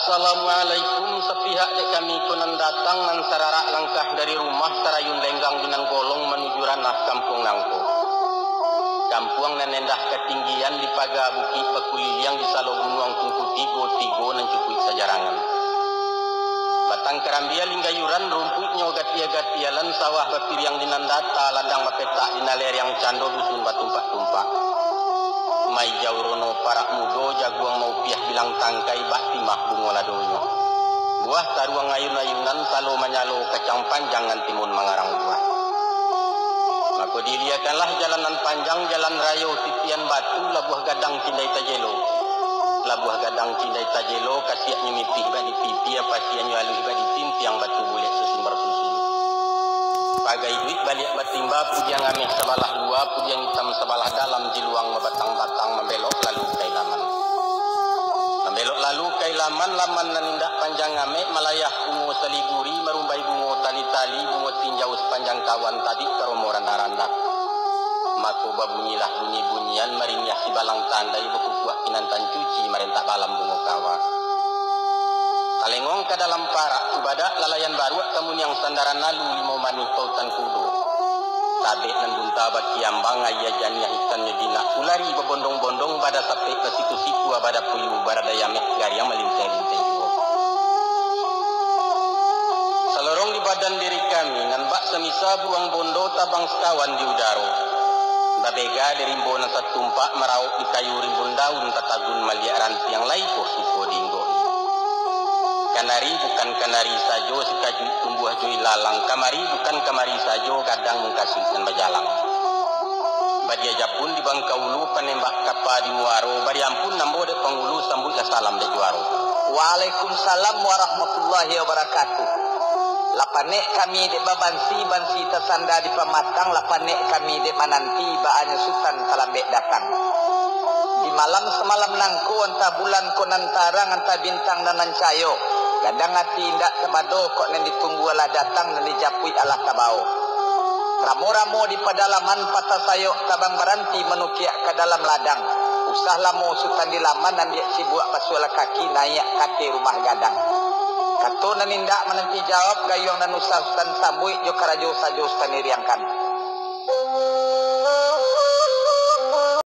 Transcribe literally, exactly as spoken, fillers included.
Assalamualaikum, sapihak dek kami ko nan datang, nan sararak langkah dari rumah, tarayun lenggang di nan golong manuju ranah kampuang nangko. Kampuang nan endah katinggian, di paga bukik bakuliliang, di salo gunuang tungku tigo-tigo nan cukuik sajarangan. Batang karambia linggayuran, rumpuiknyo gatia-gatia, lan sawah bapiriang di nan data, ladang bapetak di nan lereng, cando dusun batumpak-tumpak. Maijau rono parak mudo, jaguang maupiah bilang tangkai, bak timah bungo ladonyo. Buah taruang ayun-ayunan, salo manyalo kacang panjang, nan timun mangarang buah. Mako diiliakanlah jalan nan panjang, jalan rayo titian batu, Labuah Gadang Cindai Tajelo. Labuah Gadang Cindai Tajelo, kasiaknyo mipih bak dipipia, pasianyo aluih bak ditintiang, batu bulek susun barsusun. Pagai duit baliak batimba, pudiang ameh sabalah lua, pudiang itam sabalah dalam, jiluang babatang-batang, mambelok lalu ka Ilaman. Mambelok lalu ka Ilaman, laman nan indak panjang amek, malayah bungo saliguri, marumbai bungo tali-tali, bungo tinjau sapanjang kawan, tabik karomo randak-randak. Mako babunyilah bunyi-bunyian, mariniah sibalang tandai, bakukuak pinantan cuci, marentak balam bungo kawa. Talengong ka dalam parak, cubadak lalayan baruak, kamuniang sandaran alu, limau manih pautan kudo. Tabek nan bunta bakiambang, aia janiah ikannyo jinak, ulari babondong-bondong, bada sapek basiku-siku, bada puyuh baradai ameh, gariang malinteh-linteh juo. Salorong di badan diri kami, nan bak samisa buruang bondo, tabang sakawan di udaro. Babega di rimbo nan satumpak, marauk di kayu rimbun daun, tatagun maliak rantiang, lai poh suko diinggoki. Kanari bukan kanari sajo, sikajuik tumbuah jo ilalang, kamari bukan kamari sajo, gadang mungkasuik nan bajalang. Badia japun di bangka ulu, panembak kapa di muaro, bariampun ambo dek pangulu, sambuiklah salam dek juaro. Waalaikumsalam warahmatullahi wabarakatuh. Lah panek kami dek babansi, bansi tasanda di pamatang, lah panek kami dek mananti, baanyo Sutan talambek datang. Di malam samalam nangko, antah bulan ko nan tarang, antah bintang nan, nan cayo, gadang ati indak tabado, kok nan ditunggu alah datang, nan dijapuik alah tabao. Ramo-ramo di padalaman, patah sayok tabang baranti, manukiak ka dalam ladang. Usah lamo Sutan di laman, ambiak cibuak basualah kaki, naiak ka ateh rumah gadang. Kato nan indak mananti jawab, gayuang nan usah Sutan sambuik, jo karajo sajo Sutan iriangkan.